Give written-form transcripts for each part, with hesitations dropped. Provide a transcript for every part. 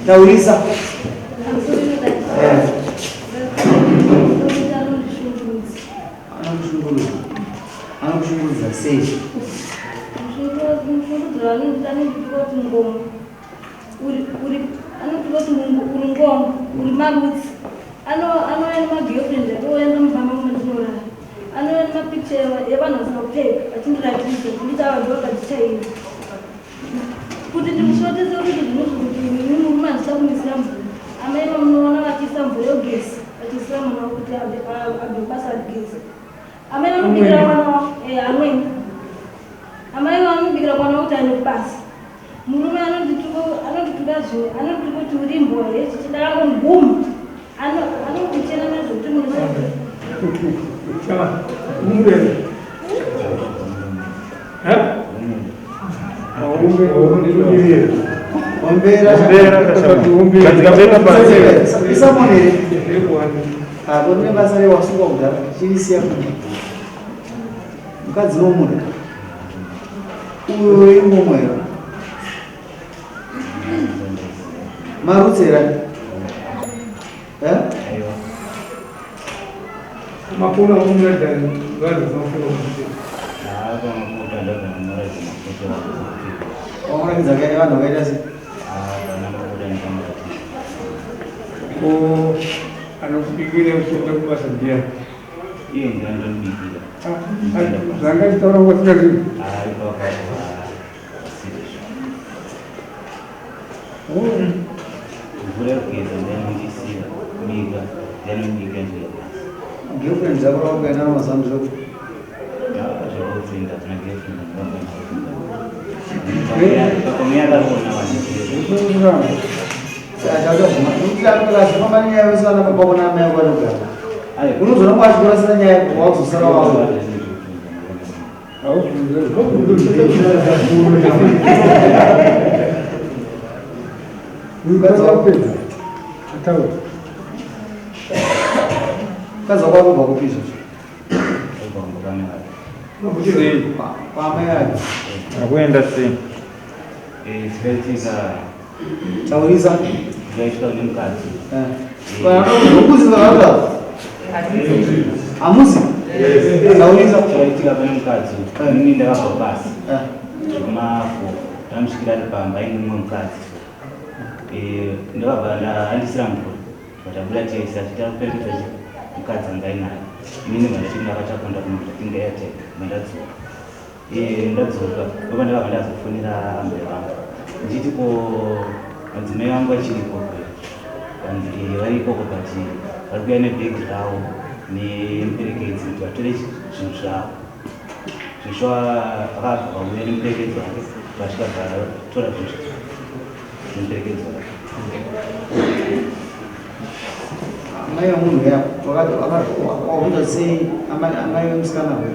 Taurisa. Anokushungurudza. Anokushungurudza sei? Anoti uri ngomo, uri marutsi. Anouya nemagirlfriend ake ouya ndomubva mamwe ndinorara. Anouya nemapicture evanhu vasina kupfeka achindiratidza kuti ava ndovakadzi chaivo. Kuti ndimusvotese kuti zvinhu zvekuti ini murume handisa kumisira mvura. Amai vamunoona vachiisa mvura yogesi vachiisira mwana wavo kuti abve kubasa ageze. Amai vanobikira mwana wavo eh, amweni. Amai vanobikira mwana wavo kuti aende kubasa. Murume anondituka zve anondituka kuti uri imbwa here zvichidaro nguma. Anokuchena nezvekuti murume Chama, umurere. Atorine basa rewasungwa kudhara chirisiya kumba mukadzi nomuda uyo ingomwa here marutsi here Makuna umuradza vanhu vafunga kuti wamuratidza kaine vanhu vakaita sei? Ko anokubikira uchienda kubasa ndiani? Iye ndiye anondibikira. Zvanga achitaura kwasingazivi. Mvura yekugeza ndianondisira kubika ndianondibika ndiro basi. Girlfriend dzako rakuenda namazuva ndiro. Zvekutsinda tuna girlfriend Unozoona kwachikurasira nyaya wakuzosara wako. Mukadzi wako akubva kupi izvozvo? Kwamai ake. Akuenda sei? Zvakaitika. Taurisa. Zvakaitika nemukadzi. Kuziva vanga? Hamuzi? Taurisa. Zvakaitika pane mukadzi. Ini ndakabva pasi. Zvemafo. Ndamusvikira ari pamba aine mumwe mukadzi. Ndakabva ndaandisira mvura. Vatabuda tese achita kuperekedza mukadzi anga ainaye. Inini mandachiti ndakachakonda kunotenga airtime mandadzoka. Eh, ndadzoka baba ndakabva ndazofonera ambuya vangu ndichiti ko madzimai vangu vachiri ikoko here kanzi eh, vari ikoko but vari kuuya nebhegi ravo nemuperekedzi kuti vatore zvinhu zvavo zvisva vakabva vauya nemuperekedzi wake vasvika vatora zvinhu zvavo nemuperekedzi wake. Amai vemunhu uya wakabvunza sei amai vemusikana uya?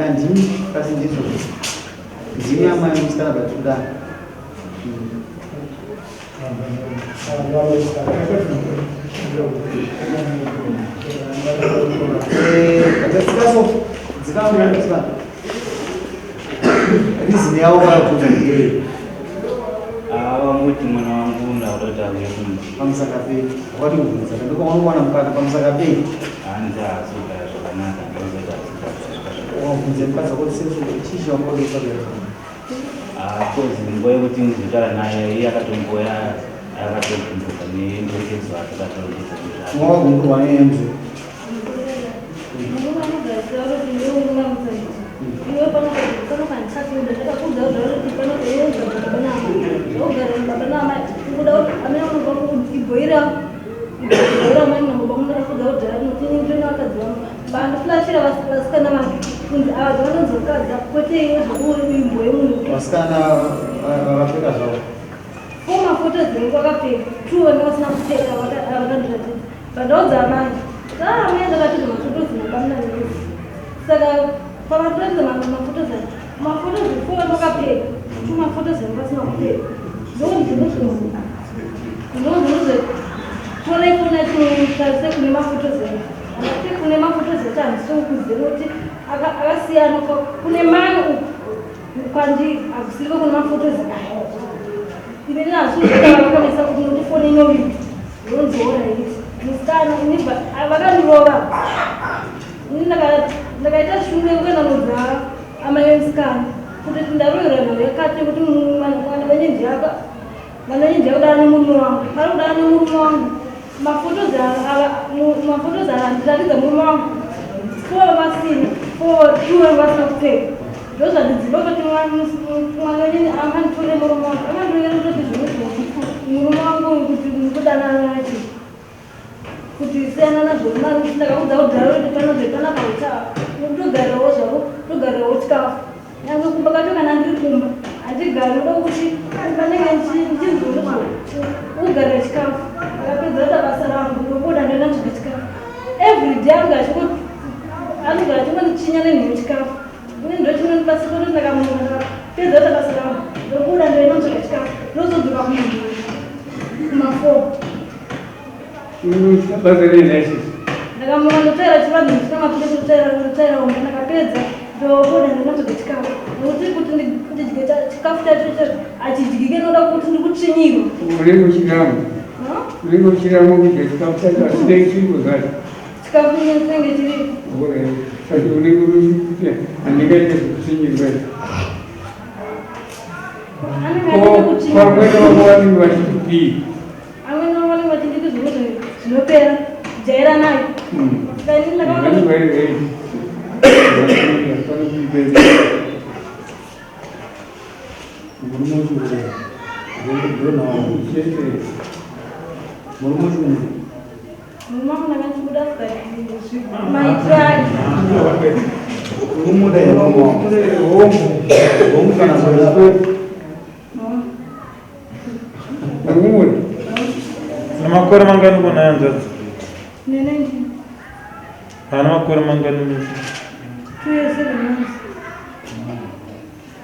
Handimi kasi ndizvo ndimi amai vemusikana but kudaro. Dzikaso dzikamusikana. Reason yavo vakabvunza ndeyei? Vamuti mwana wangu ndakuda kuti auye kumba. Pamusaka pei? Wakati kubvunza ndokwaungowana mukana pamusaka pei? Hanzi haasi kugara zvakanaka ndozoti haasi kugara zvakanaka. Wabvunze mukadzi wako kuti sei chii chawanga usagara zvakanaka? Ah, kozi nguva yekuti ndizotaura naye iye akatomboya akatogumbuka nemuperekedzi wake akatorongedza zvinhu zvake. Wagumburwa neemzu. Vasikana vakapfeka zvavo. Mafoto dzengu vakapfeka, two vanga vasina kupfeka vakandiratidza. Pandaudza amai, ah amai ndakatidza mafotos nabamunanesi. Saka pavatoratidza mafotos aya, mafotos four vakapfeka, two mafotos anga vasina kupfeka. Ndozvinozvo torai foni yacho tarise kune mafotos aya. Andati kune mafotos acho handisi kuziva kuti akasiyana kune mani uku. Kwandi hakusiriko kune mafotos aya. Ini nazvizvakakamisa kuti nokuti foni inovigwa. Ndonziona iti. Musikana ini vakandirova. Ini ndakaita shungu yekuenda nodza amai vemusikana kuti ndaroverwa nhau yakati yekuti mwana wenyu ndiyaka mwana wenyu ndiyakudana nemurume wangu. Ari kudana nemurume wangu. Mafotos ava mafotos ava ndiratidza murume wangu. Four vasina, four two vasina kupfeka. Ndozvandiziva kuti mwana wenyu anganditore murume wangu. Anganditore kutoti zvimwe murume wangu kuti ndikudanana nacho. Kuti siyana nazvo ndakaudza kudhara kuti panozve panapa ucha utogarirawo zvako togarirawo chikafu. Nyangwe kumba kacho kana ndiri kumba handigari ndoda kuti panenge ndichinzwa kugarira chikafu. Ndakapedza kuita basa rangu ndobuda ndoenda ndotsvaga chikafu. Every day anenge anogara achingondichinya nenhau chikafu. Ini ndochinondibatsira kuti ndakamuka ndakapedza kuita basa rangu ndobuda ndoenda ndotsvaga chikafu ndozodzoka kuma4. Basa rei nhasi? Ndakamuka ndotsvaira chivanhu ndisina mafuta ndotsvaira ndotsvaira umba ndakapedza ndobuda ndoenda ndotsvaga chikafu nokuti kuti ndidye chikafu chacho chacho hachidyike noda kuti ndikutsvinyirwa. Unenge uchiramo. Unenge uchiramo kudya chikafu chacho asi dai chiriko zvacho. Chikafu chinenge chiripo. Saka unenge uchiti handingaite zvekutsvinyirwa. Anenge achida kutsvinyirwa. Vamwene vako vanenge vachiti kudii? Amwene vangu vanenge vachinditi zvimwe zvinopera jaira nayo. Saka ini ndakaona Vanenge vari ready. Hapana kuipedza. Murume wacho Chete. Murume wacho murume wangu ndakachikuda maitiro ake. Urumuda here murume wako? Hongu kana kuti Urumuda. Una makore mangani kona hanzvadzi? Nene Haana makore mangani mese? 2 years 7 months.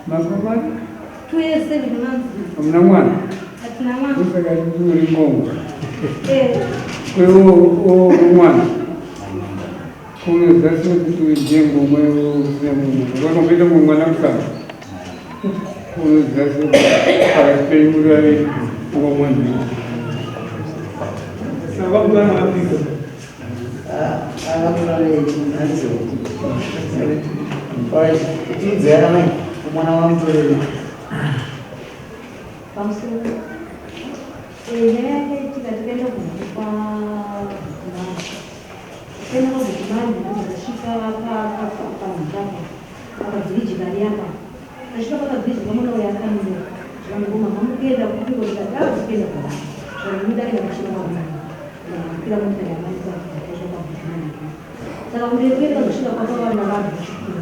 Makore? 2 years 7 months. Hamuna mwana? Hatina mwana. Saka uri ngongo. Eh. Kwewo mwana. Kunozasi kuti uite ngomwe usina munhu. Wakamboita mwana musikana. Unozasi pakati penyu muri vaviri ngomwe ndini. Saka vakutora muAfrica. Akatora hanzi. Alright, tiudze yakamai mwana wamutorere. Pamusoro nyaya yakaitika tikaenda kubva kuenda kwaGukumani, ndasvika pamutapa pakabhiriji kari apa. Tasvika pakabhiriji, kamwana uyo akamira. Zvikanzi, "Mama, mukuenda kupiko?" Ndikati, "Akuenda kwavana." Zvikanzi, "Mudaenda kusvika kwamai." Ndakakwira motikari yamai kwasvika kwaGukumani. Saka kumberi kwedu kazosvika kwakava navanhu vechikuru.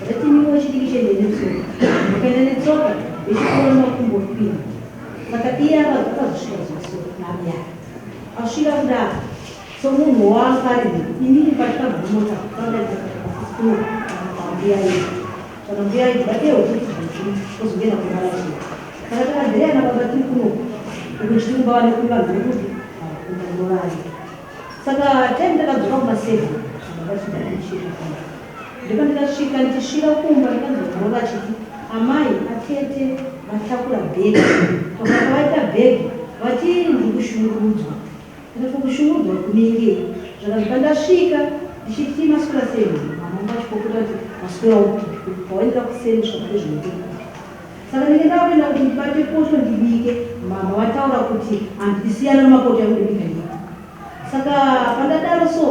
Ndati, "Imiwo chidiki chiende netsoka." Mukaenda netsoka vechikuru makumbo kwira. Saka iye akazosvika zuso namuyari asvika kudaro somunhu waakari. Inini patikabva mumota pambuya yedu, saka mbuya yedu vatewo kuti zvozvi ozoenda kumarachii. Saka takabvira ana baba tiri kuno uku chiri kumba nekuri vanhu vekuti kunorari. Saka time takadzoka kuma7, ndakasvika ndipo ndikasvika ndichisvika kumba, ndikanzwa murova achiti, "Amai, atete vatakura bhegi." Pakanga vaita bhegi vati, "Ndiri kushungurudzwa." Ndikati, "Kushungurudzwa kunengei?" Zvakanzi, pandasvika ndichiti, "Maswera sei?" Mama vachipopota kuti, "Maswera upi? Pawaendera kuseni svaka nezvinokuti." Saka ndinge ndakuenda kuti ndibate poto ndibike, mama vataura kuti handisiyana nemapoto yakundibika ndika. Saka pandadaro so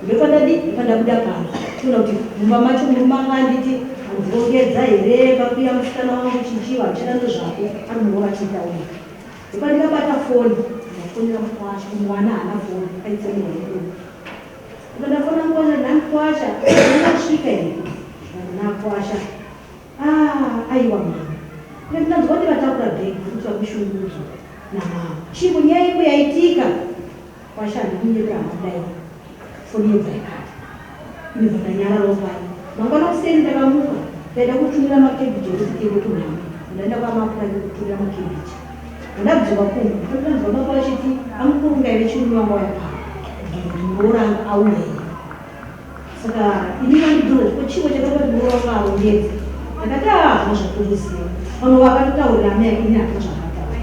ndopandadi pandabuda pano kuona kuti mumba macho murume anga anditi andirongedza here pakuya musikana wangu chichiwa handichada nezvako ari munhu wachitaura. Ndopandikabata foni, ndafonera mukwasha. Mwana haana foni, aitsemerwa nekuru. Ndopandafona mukwasha, "Nhamukwasha, ungasvika here?" Nakwasha, "Ah, aiwa mama." Ndinanzwa kuti vatakura bhegi kuti vakushungurudzwa namama. Chiko nyaya iko yaitika? Kwasha, handikunyepera hamadai, foni yobva yakata. Inobva ndanyararawo pai. Mangwana kuseni ndakamuka, ndaida kutumira makebhiji ekuti tiende kunhamo. Ndaenda kwamakura kutumira makebhiji. Ndadzoka kumba, ndotanzwa baba vachiti, "Amukurungai vechirume vanga vaya pano muroora auya here?" Saka ini vandibvunza kuti, "Ko chii chakaita kuti muroora wanga arongedze?" Ndakati aa hazvina zvakuruziva. Vamwe vakatotaurira amai ini handina zvakataura.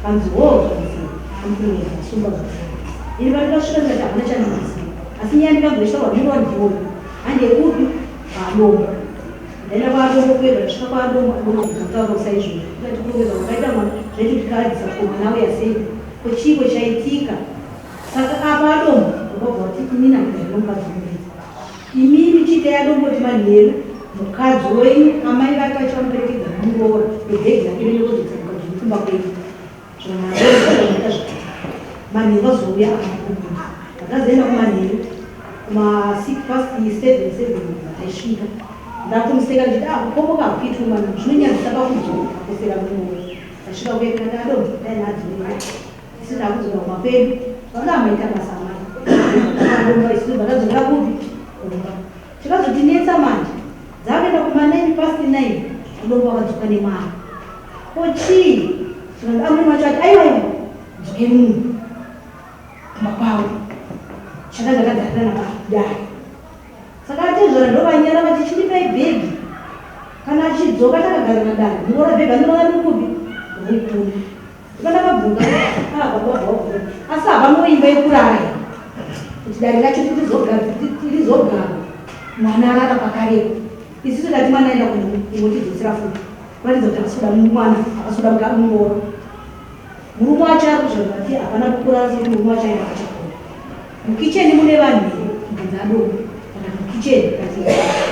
Kanzi hoo zvanzi amukuregedza vasungwa zvakanaka. Ini pandakasvika ndikati hapana chandinoziva. Asi nyaya ndingangoitaura muroora ndiyoyo. Hande kupi? Kwadombo. Ndaenda kwadombo kuye ndasvika kwadombo adombo ndikataura saizvozvo. Ndikati kurongedza kwakaita mwana zvaiti kuti kaadzisa ko mwana auya sei? Ko chiiko chaitika? Saka apa adombo ndobva wati inini handina mukadzi wemudzi. Imimi chiitai adomboti manheru mukadzi wenyu amai vake vachivamuperekedza nomuroora nebhegi rake rine kozodza mukadzi wenyu kumba kwenyu. Zvamanheru zvakaita manheru vazouya akakubuda. Vakazoenda kumanheru kuma 6 past 7 7 taisvika. Ndatomuseka ndichiti ah kukomoka hakuitwi mwana zvinonyadzisa pakudzoka kusera muroora. Tasvika kuye ndikati adombo dai nadzoka. Isu takudzoka kumba kwedu. Vanoda maita basa amai. Takaromba isu tobva tadzokera kupi? Kumba. Chikazotinetsa manje. Dzakuenda kuma 9 past 9 kudombo vakadzoka nemwana. Ko chii? Zvikanzi amwene wacho ati aiwa aiwa dzoke munhu kumba kwavo. Chakanga tagarirana padare. Saka atezvara ndovanyara vati chindipai bhegi. Kana achidzoka takagarira dare. Muroora bhegi anorara riri kupi? Riri kuno. Ndakabvunza ah baba baba asi havano imba yekurara here kuti dare racho rizogara mwana arara pakarepo isusu tati mwana aenda kungotidzosera futi kuratidza kuti havasi kuda mwana havasi kuda muroora murume wacho ari kuzvarwa ti hapana kukurara sekuti murume wacho aenda kwachakona mukicheni mune vanhu here kubvunza adoko kana mukicheni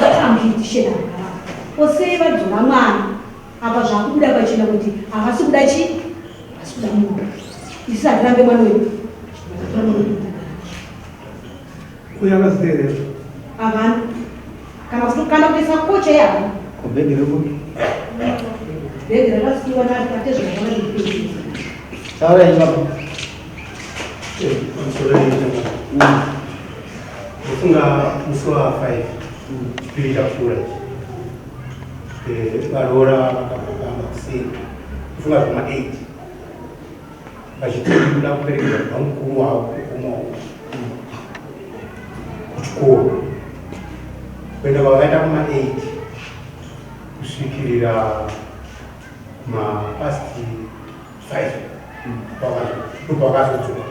kati amuchiitisheni agara osei vadzora mwana Apa zvakubuda pachena kuti havasi kuda chii? Havasi kuda munhu. Isu hatirambe mwana wedu. Vakatora mwana wedu kutagara. Uyo akaziterera. Havana. Kana kuti kana kuisa kocha ye havana. Ko bhegi riri kupi? Bhegi rakasiiwa natezvara vake. Taura henyu baba. Pamusoro yenyu. Ndofunga musi wa 5 chipiri chapfuura ichi. Varoora vakabva pamba kuseni kufunga zvema 8 vachiti kuda kuperekedza kubva mukuru wavo mukoma wavo kuchikoro kuenda kwavaita kuma 8 kusvikirira kuma past 5 ndopavakazodzoka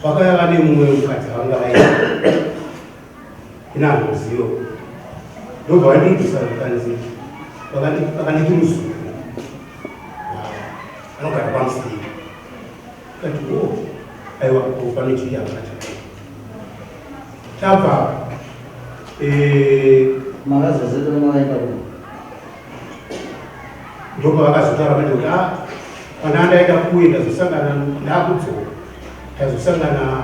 vakauya vane mumwe mukadzi vanga vaita Ini handizivo. Ndobva vandiitisa vakanzi vakanditi muzukuru wavo anogara kwaMusiki. Kati o oh, aiwa ko pane chii hapana chakaipa. Tabva eh, makazozeto makaenda ku ndopavakazotaura manje kuti ah pana ndaenda kuye ndazosangana ndakudzoka tazosangana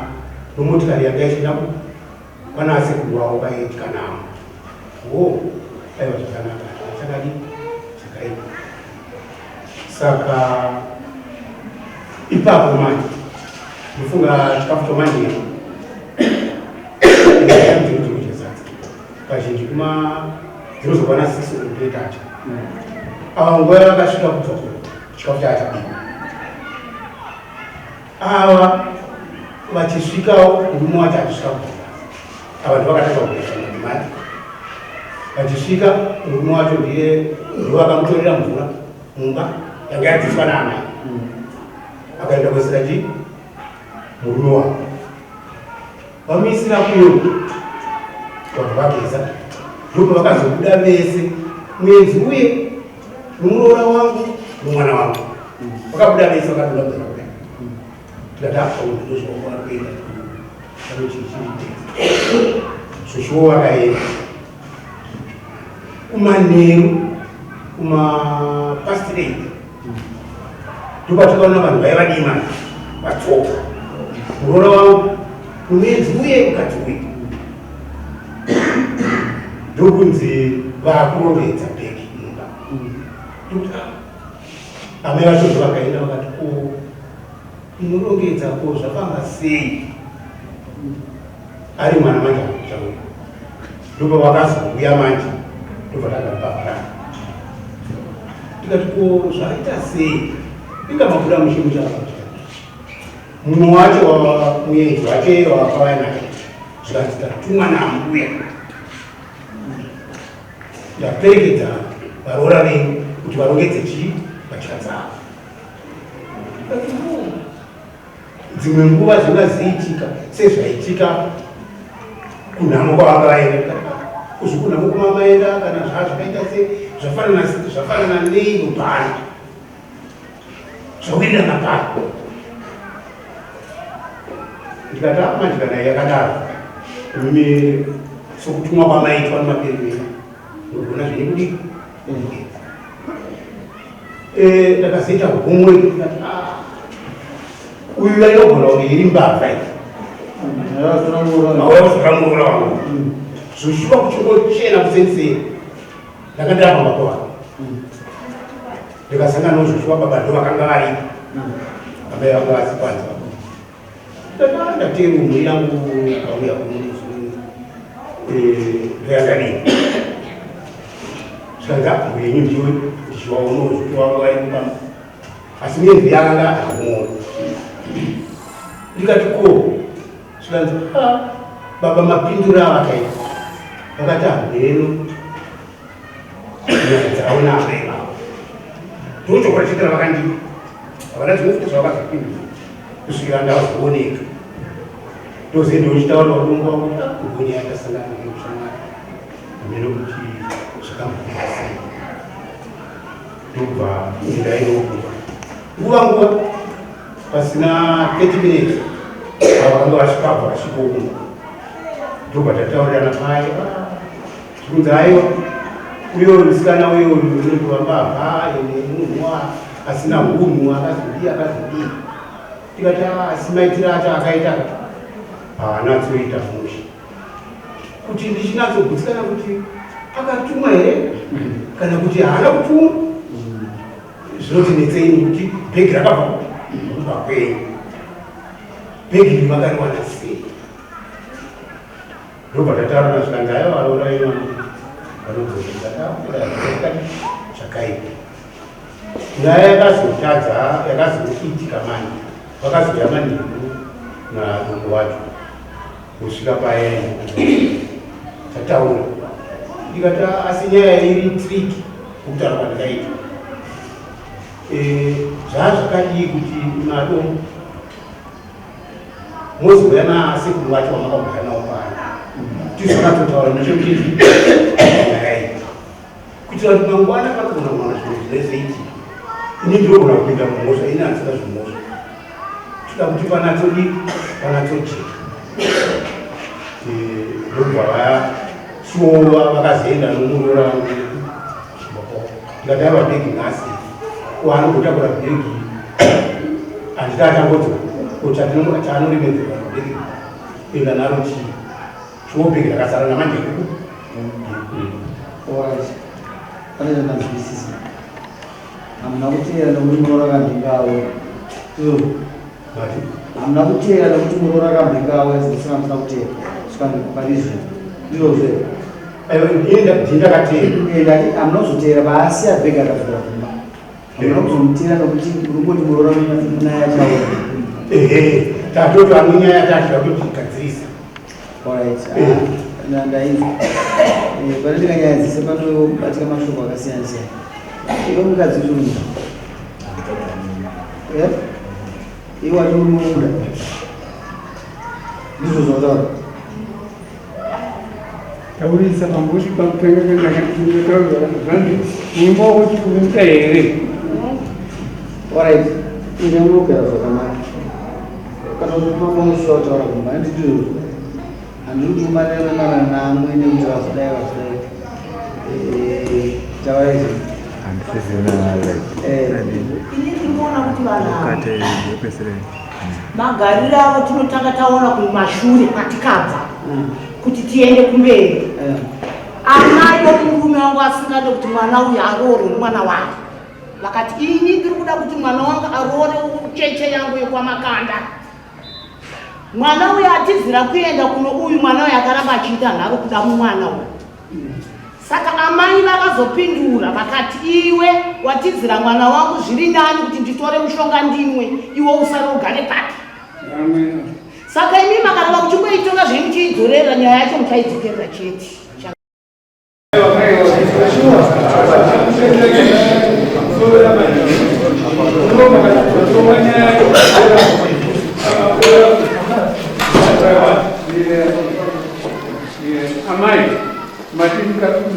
nomotikari yanga ichienda Kwana asekuru wavo vaidya namo. Oh, aiwa zvakanaka, chakadi chakaipa. Saka ipapo manje ndofunga chikafu chomanje ndinodya sadza kazhinji kuma dzinozokwana 6 okutoitacha ava nguva yavakasvika kubva ku chikafu chaachabikwa Ava vachisvikawo murume wacho achisvika kubva ava ndovakatanga kuita madzimai vachisvika murume wacho ndiye ndovakamutorera mvura mumba yanga yadziiswa naamai akaenda kuisira chii murume wavo vamuisira kuyo vanhu vageza ndopavakazobuda vese muenzi uye nomuroora wangu nomwana wangu vakabuda vese vakabuda kugara kudai tikati afaundozvakuenda zvoshuwo vakaenda kumanheru kuma past 8 ndopatikaona vanhu vaiva dima vatsoka muroora wangu muenzi uye mukadzi uye ndokunzi vakurongedza bhegi mumba amai vacho zvavakaenda vakati ko munorongedza ko zvafamba sei ari mwana manje akutaura ndobva vakazouya manje ndobva takabhabharana tikati ko zvaita sei inga mabuda mushe muchapa mumwe wacho muenzi wake wakauya naye zvikanzi tatumwa naambuya. Ndaperekedza varoora venyu kuti varongedze chii mbatya dzavo. Dzimwe nguva zvingaziitika sezvaitika kunhamo kwavanga vaenda, kuzvi kunhamo kwamamaenda kana zvazvakaita se zvafanana zvafanana nei mupano zvawirirana pano. Ndikati ah, manje kana yakadaro imi sokutumwa kwamaitwa nemaperemera murikuona zvine kudii. Eh, ndakazoita homwe ndikati ah, uyu yainogona kunge iri mbavha iyi mauya kuzotora muroora wangu zvoshuwa kuchingochena kusensei. Ndakandira pamba pavo ndikasangana nozvoshuwa baba ndo vakanga varipo, baba vanga vasikwanzi. Ndatenga mhuri yangu kauya kuno ndoyakadii zvikanzi mhuri yenyu ndiwe ndichiwaonawo zvoti wanga vari pamba, asi menzi yakanga akumuona. Ndikati ko, zvikanzi baba mapindura avakaita vakati hameno nyaya dzavo naamai vavo ndochokora chete ravakandipa, havana zvimwe futi zvavakazopindura kusvikira ndazooneka ndozoenda uchitaura urongwa kuti ngoni yakasangana nekushamwari hameno kuti zvakambomira sei. Ndobva ndainokuva nguva nguva pasina 30 minutes ava vanga vasvikabva vasvikokumba, ndobva tataurirana paye zvikunzi aiwa uyo musikana uyo unotova mbavha ende munhu asina hunhu akazodii akazodii. Tikati asi maitiro acho akaita haana tsoita mushe kuti ndichinatsogutsikana kuti akatumwa here kana kuti haana kutumwa, zvinotinetsei nekuti bhegi rakabva kumba kwenyu, bhegi iri makariwana sei? Ndobva tataura zvikanzi aiwa varoora venyu vanodzoka zvakaipa. Nyaya yakazotadza yakazoitika manje vakazouya manheru nadombo wacho kusvika paya tataura ndikati asi nyaya iri trick kutaura kwandikaita zvaa zvakadii kuti madombo mozouya nasekuru vacho vamakagara navo pano tizonatsotaura nechekuti nyaya iyi kuitira kuti mangwana panogona kuwana zvinhu zvinozoitika ini ndinogona kupinda mumhosva, ini handisina zvimhosva, toda kuti panatsodii panatsojeka. Ndobva vasuwa vakazoenda nomuroora wangu ndikati aiwa bhegi nhasi waanogotakura bhegi handiti achangodzoka ko chaanoremedzerwa bhegi kuenda naro chii shuwo bhegi rakazara namanje kuku. Alright. Pane zvandanzwisisa. Hamuna kuteera nokuti muroora kamhengawe. Hamuna kuteera nokuti muroora kamhengawe saka musina kuteera. Svika pari zvino. Ndizvozvo here? Aiwa ini ndakateera. Ndati hamuna kuzoteera paasiya bhegi akadzokera kumba. Hamuna kuzomuteera nokuti muri kungoti muroora munaye achaona. Ehe, tatoti anonyaya tachida kutigadzirisa. Alright. Ndainzwa. Panoitika nyaya dzese panobatika mashoko akasiyana siyana. Iwe mukadzi uri muda. Eh? Iwe wati uri muda. Ndizvo zvataura. Taurisa pambuti pakutanga ndakati zvanzi muimba wakuti kuita here? Alright. Ine unogara zvakanaka. Kana kuti mamusha wataura kumba handiti izvozvo. Handiri kuti umaremana naamwene kuti vazodai vazodai. Taurai zve. Ini ndinoona kuti vanhu ava magariro avo tinotanga taona kumashure kwatikabva kuti tiende kumberi. Amai vomurume wangu asingade kuti mwana uyu aroorwe nemwana wake vakati ini ndiri kuda kuti mwana wangu aroore cheche yangu yekwamakanda. Mwana uyu atizira kuenda kuno uyu mwana uyu akaramba achiita nharo kuda mwana uyu. Saka amai vakazopindura vakati iwe watizira mwana wangu zviri nani kuti nditore mushonga ndimwe iwe usare ugare papi. Saka imi makaramba muchingoitonga zvenyu muchiidzorera nyaya yacho muchaidzokerera chete.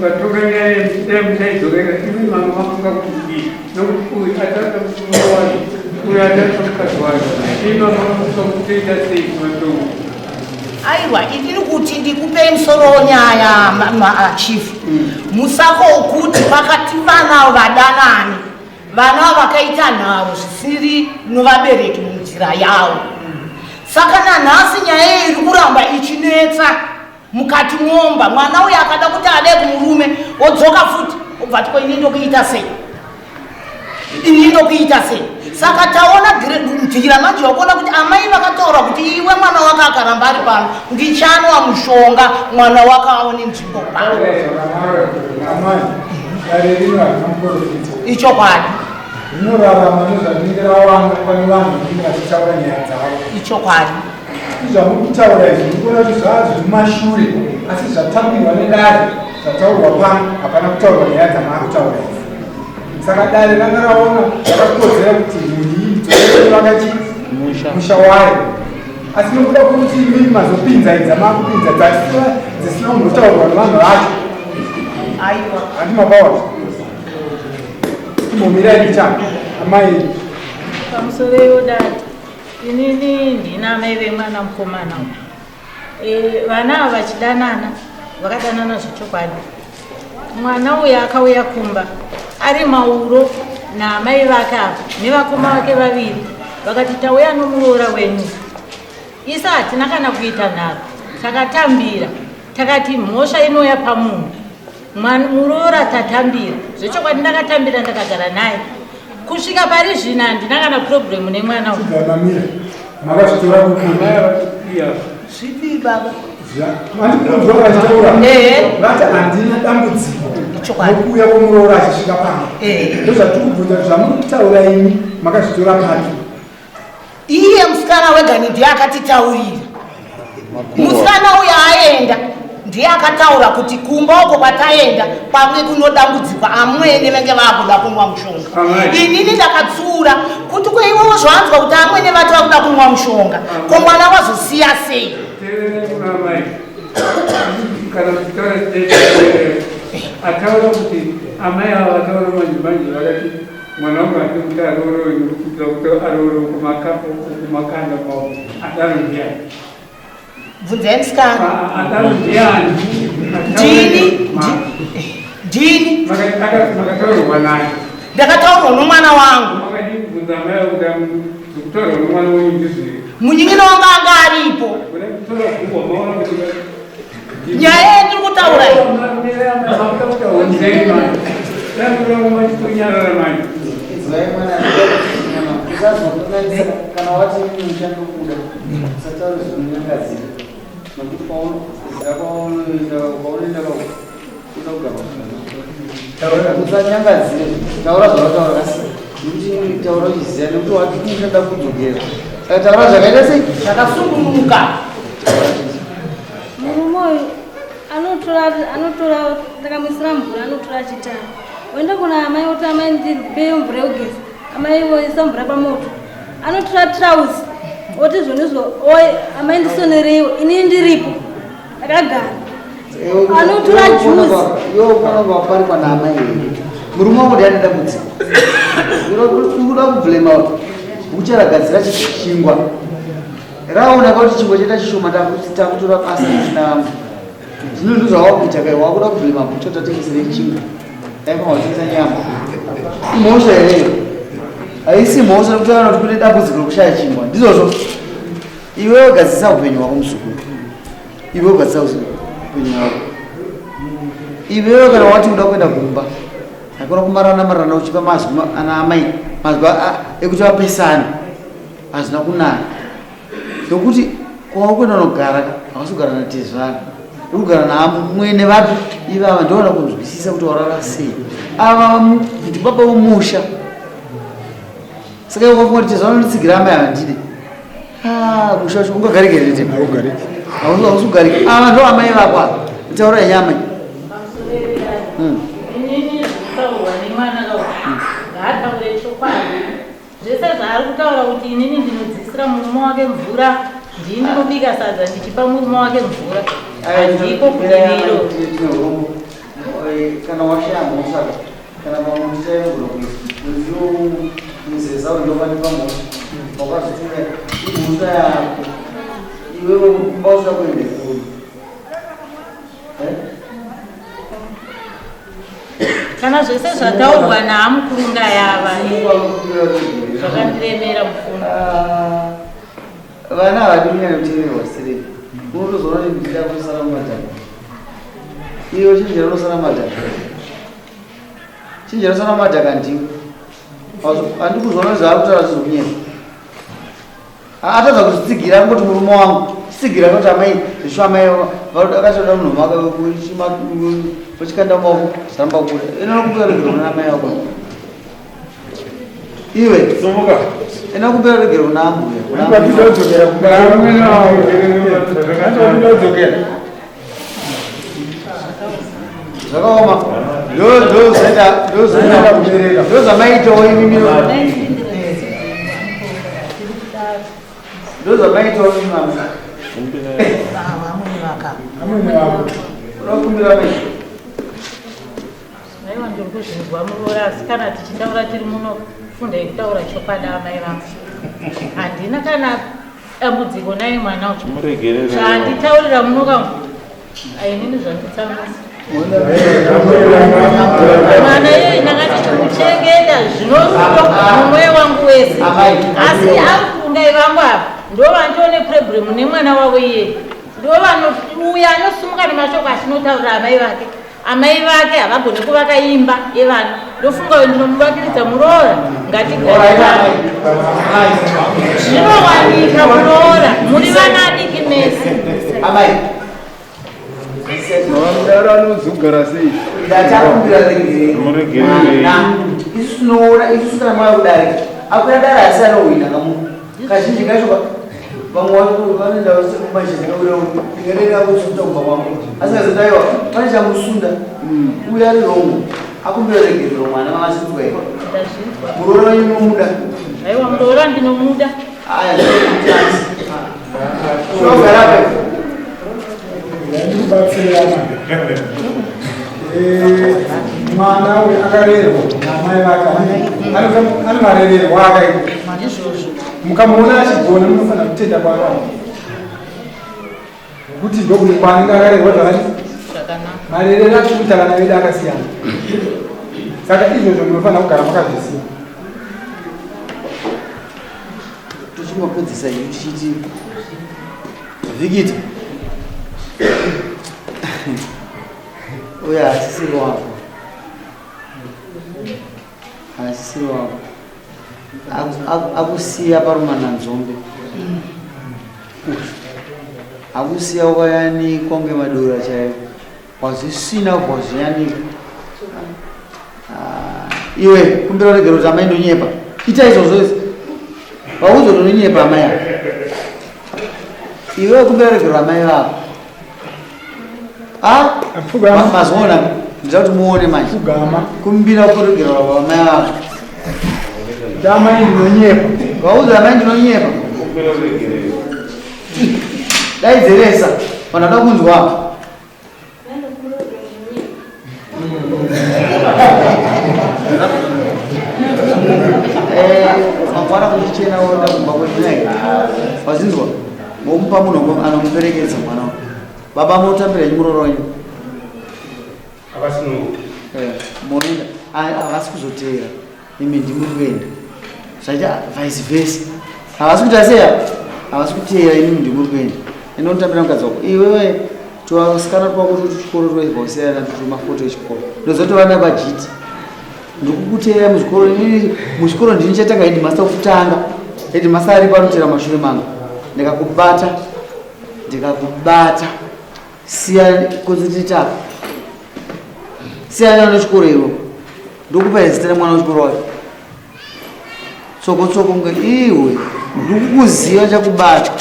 Mukatonga nyaya dai muchaidzorera imi manga mafunga kuti kudii nokuti uyu atarisa murume wake uyu atarisa mukadzi wake imi manga mafunga kuti toita sei kumatongo. Aiwa, indiri kuti ndikupei musoro wonyaya chief. Musako ukuti pakati vana vadanani vana vakaita nharo zvisiri novabereki munzira yavo. Saka nanhasi nyaya iyi iri kuramba ichinetsa mukati momba. Mwana uyu akada kuti ade kumurume odzoka futi obva ati ko ini ndokuita sei, ini ndokuita sei. Saka taona nzira manje wakuona kuti amai vakataura kuti iwe mwana wako akaramba ari pano ndichanwa mushonga mwana wako aone nzvimbo pano. Amai, dare rino harina muporofita. Ichokwadi. Rinorarama nezvarinenge rawana pane vanhu vanenge vachitaura nyaya dzavo. Ichokwadi. Zvamuri kutaura izvi muri kuona kuti zvaa zviri mumashure, asi zvatambirwa nedare zvataurwa pano hapana kutaurwa nyaya dzamaakutaura idzi. Saka dare ranga raona zvakakodzera kuti mhuri iyi idzokere vakachi musha wayo, asi nokuda kwekuti imimi mazopinza idzi dzamaakupinza dzasina dzisina kumbotaurwa nevanhu vacho. Aiwa. Handi mapawa. Imbomirai ndicha amai. Pamusoro iwo dad. Inini ndina amai vemwana mukomana uyu. Vana ava vachidanana, vakadanana zvechokwadi. Mwana uyu akauya kumba ari mauro naamai vake ava nevakoma vake vaviri, vakati tauya nomuroora wenyu. Isa hatina kana kuita nharo, takatambira, takati mhosva inouya pamunhu. Muroora tatambira zvechokwadi, ndakatambira ndakagara naye kusvika pari zvino, handina kana problemu nemwana uyu. Mamira, makazvitora kupi? Zvipi baba? Mandinonzwa vachitaura vati handina dambudziko nokuuya kwomuroora achisvika pano. Ndozvatiri kubvunza kuti zvamuri kutaura imi makazvitora papi? Iye musikana wegani ndiye akatitaurira. Musikana uyo aenda ndiye akataura kuti kumba uko kwataenda pamwe kunodambudziko, amwene vange vakuda kunwa mushonga. Inini ndakatsiura kuti ko iwewo zvaanzwa kuti amwene vati vakuda kunwa mushonga, ko mwana wazosiya sei? Teerera kuna amai. Kana kutaura ataura kuti amai ava vataura manje manje vakati mwana wangu ati kuti aroorwe nekuti kuti aroorwe kumakanda kwavo. Adaro ndiani? Bvunzai musikana. Adaro ndiani? Ndini. Ndini. Makataurwa naye. Ndakataurwa nomwana wangu. Makadii kubvunza amai avo kuti kutaurwa nomwana wenyu ndizviri? Munin'ina wangu anga aripo. Kutora guhwa maona kuti Nyaya yandiri kutaura iyi. Izwai mwana, usazokanganisa kana wati muchandobuda, usataure zvinonyangadzira nokuti paunoziva kwaunoenda kwaunoenda kuda kugara, usanyangadzire, taura zvawataura kasi nekuti taura uchiziva nekuti wati muchada kudzokera, saka taura zvakaita sei zvakasungunuka. Murume uyu anotora ndakamuisira mvura, anotora achitara, oenda kuna amai oti amai ndipeyo mvura yekugeza, amai voisa mvura pamoto. Anotora trauzi oti zvonizvo, oye amai ndisonereiwo, inini ndiripo ndakagara. Anotora juzi. Iwe unoona waparikwa naamai here? Murume wako ndiye ane dambudziko. Uri kuda kublema ucharagadzira chingwa raona kuti chingwa chaita chishoma, takutora basa risina zvino ndo zvavakuita kai, wakuda kublema bucha kuti atengesere chingwa, aifanira kutengesa nyama. Imhosva here? Haisi mhosva nekuti aona kuti kune dambudziko rekushaya chingwa. Ndizvozvo, iwe wagadzisa upenyu hwako muzukuru, iwe wagadzisa upenyu hwako iwewe. Kana wati uda kuenda kumba, hakuna kumarana marana uchipa mazwi ana amai, mazwi ekuti vapesane hazvina kunaka, nokuti kwawakuenda unogara hausi kugara natezvara, uri kugara naamwene vapi ivava, ndoona kunzwisisa kuti warara sei. Ava ndibaba vomusha, saka iwe ukafunga kuti tezvara unonditsigira, amai havandide, musha wacho ungagarike here? Tete, hausi kugarika. Ava ndo amai vako ava, taura yenyama. Inini zvekutaurwa nemwana ka, ngaataure chokwadi zvese zvaari kutaura kuti inini ndinodzisira murume wake mvura, ndini ndinobika sadza ndichipa murume wake mvura, handiko kudiviro. Kana washaya mhosva kana pamwe tichaigona kuisa muzeza uyu ndopandipa mhosva wakazotumira imhosva yako iwewe kumba usina kuende kuri. Kana zvese zvataurwa naamukurunga yava zvakandiremera mufundo. Vana havadi kunyanya kuteererwa sirei. Unotozoona kuti ndida kusara mumadhaka. Iwe chinjira unosara mumadhaka. Chinjira unosara mumadhaka ndiwe. Handikuzoona zvaakutaura zvizokunyepa. Atadza kuzvitsigira angoti murume wangu. Chitsigira kuti amai zvishu amai vakatoda munhu wake vachikanda maoko zvaramba kubuda. Inokumbira rugero kuna amai vako. Iwe Sumuka. Inokumbira rugero kuna ambuya. Ndinodzokera kumba. Ndinodzokera. Zvakaoma. Ndo ndo zvaita ndo zvaita ndo zvamaitawo imimi. Ndo zvamaitawo imimi mama. Vamwene vaka. Amwene vako. Unokumbira mai. Aiwa ndiri kuzvinzwa muroora asi kana tichitaura tiri muno fundai kutaura chokwadi amai vangu. Handina kana dambudziko naye mwana uyu. Muregerere. Zvanditaurira muno ka ainini zvanditsamwisa. Mwana iyeye ndanga ndichimuchengeta zvinorudo mumwoyo wangu wese. Asi amukungai vangu ava ndo vandione problem nemwana wavo iyeye. Ndo vanouya anosumuka nemashoko achinotaurira amai vake. Amai vake havagoni kuvaka imba yevana. Ndofunga uyu ndinomuvakiridza muroora ngatigarisane. Zvinowanika muroora muri vana adiki mese. Amai. Mudaro anozogara sei? Ndachakumbira regerero. Muregererei. Mwana. Isu tinoona isu kana mava kudarika. Akwira dare asi anohwina kamunhu. Kazhinji kacho vamwe vacho vanoenda kumazhinji kakuda ndingadai kakusunda kumba kwangu. Asi kazi aiwa pane chamusunda. Uya ari wrong. Akumbira regerero mwana mama sinzwa here. Ndazvinzwa. Muroora wenyu unomuda. Aiwa muroora ndinomuda. Aya zvinokuti. Shogara apa. Ndikubatsirana. Mwana uyu akarerwa namai vake ane marererwo akaita. Ndizvozvo. Mukamuona achigona munofanira kutenda kwaakabva. Nokuti ndokune kwaanenge akarerwa zvakati Zvakanaka. marerero atikuita vana vedu akasiyana. Saka izvozvo munofanira kugara makazvisiya. Tichingopedzisa isu tichiti Vikita uyo haasisiri wako, haasisiri wako. Akusiya parumananzombe, akusiya wakayanikwa ngemadora chaiwo, wazvisina kubva wazviyanika. Iwe kumbira regero kuti amai ndonyepa, ita izvozvo izvi vaudzo ndononyepa amai ava. Iwe kumbira regero amai vako. Ah, mazoona ndida kuti muone manje. Kumbira kuregero amai vako. Amai ndinonyepa. Vaudzo amai ndinonyepa. Daidzeresa vanhu vada kunzwa. Mangwana kuchichena woenda kumba kwenyu naye. Wazinzwa? Womupa munhu anomuperekedza mwana wako. Baba munotambira henyu muroora wenyu. Avasununguka. Munoenda havasi kuzoteera imi ndimi kuenda. Zvaita vice versa. Havasi kuita sei apa? Havasi kuteera imi ndimi kuenda. Enda unotambira mukadzi wako. Iwewe tuvasikana twako tuti chikoro twaibva kusiyana tuti mafoto echikoro. Ndozotova nabajiti. Ndikukuteera muzvikoro inini muzvikoro ndini chatanga headmaster kutanga. Headmaster aripo anoteera mashure mangu. Ndikakubata ndikakubata. Siya concentrate apa. Siyana nechikoro iwe. Ndokupa zita remwana wechikoro wacho. Tsoko tsoko kunge iwe ndikukuziva chakubata.